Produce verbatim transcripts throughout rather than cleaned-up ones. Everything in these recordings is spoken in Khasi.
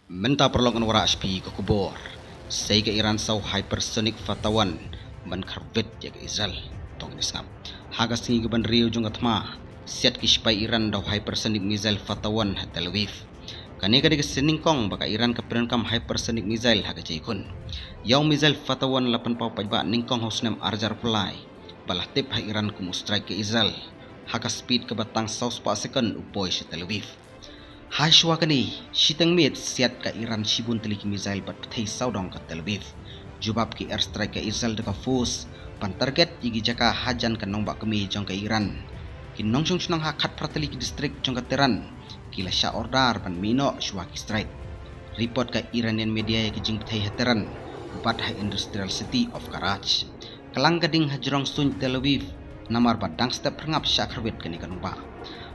Mynta paralok ngan wanrah sha phi ka khubor. Sei ka Iran saw hypersonic Fattaw-1 ban kharwit ïa ka Israel. To ngin sngap. Ha ka sngi kaba hynriew jong ka thma, siat ki sipai Iran daw hypersonic missile Fattaw-1 ha Tel Aviv. Kane ka dei ka sien nyngkong ba ka Iran ka pyndonkam hypersonic missile ha ka jingïakhun. Ïa u missile Fattaw-1 la pynpaw paidbah nyngkong ha u snem ar hajar arphew lai, ba la tip ha Iran kum u strike ka Israel ha ka speed kaba tang saw spah second u poi sha Tel Aviv. Hashwa kane, shiteng miet siat ka Iran shibun tylli ki missile bad pynthei sawdong ka Tel Aviv. Jubab ki airstrike ka Israel da ka force ban target ïa ki jaka hajan ka nongbah kmie jong ka Iran. Ki nongshong shnong ha khatphra tylli ki district jong ka Tehran ki la shah order ban mih noh shuwa ki strike. Report ka Iranian media ïa ki jingpynthei ha Tehran bad ha Industrial City of Karaj. Klang ka ding ha jrong suiñ Tel Aviv, namar ba dang step phyrngap shah kharwit kane ka nongbah.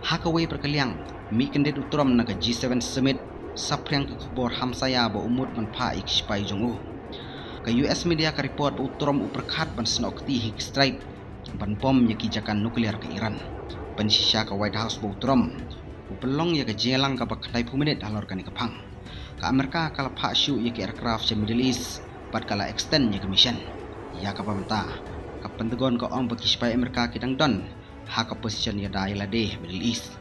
Ha kawei pat ka liang, mih kyndit u Trump na ka G seven Summit, saphriang ka khubor hamsaïa ba u mut ban phah ïa ki sipai jong u. Ka U S media ka report ba u Trump u pyrkhat ban snoh kti ha ki strike ban bom ïa ki jaka nuclear ka Iran. Pynshisha ka White House ba u Trump u pynlong ïa ka jingïalang kaba khyndaiphew minit halor kane ka phang. Ka Amerika ka la phah shuh ïa ki aircraft sha Middle East bad ka la extend ïa ka mission. Ïa kaba mynta, ka Pentagon ka ong ba ki sipai Amerika ki dang don ha ka position ïada ïalade ha Middle East.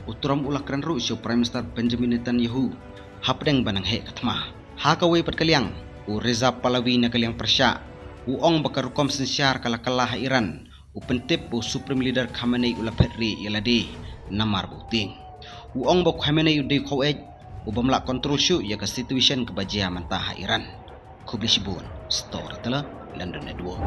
U Trump u la kren ruh sha u Prime Minister Benjamin Netanyahu hapdeng ba nang heh ka thma. Ha kawei pat ka liang, u Reza Pahlavi na ka liang pyrshah u ong ba ka rukom synshar ka la kylla ha Iran, u pyntip ba u Supreme Leader Khamenei u la phet rieh ïalade namar ba u tieng. U ong ba u Khamenei u dei u khaweit, u bym lah control shuh ïa ka situation kaba jia mynta ha Iran. Khublei shibun. Storyteller, London Network.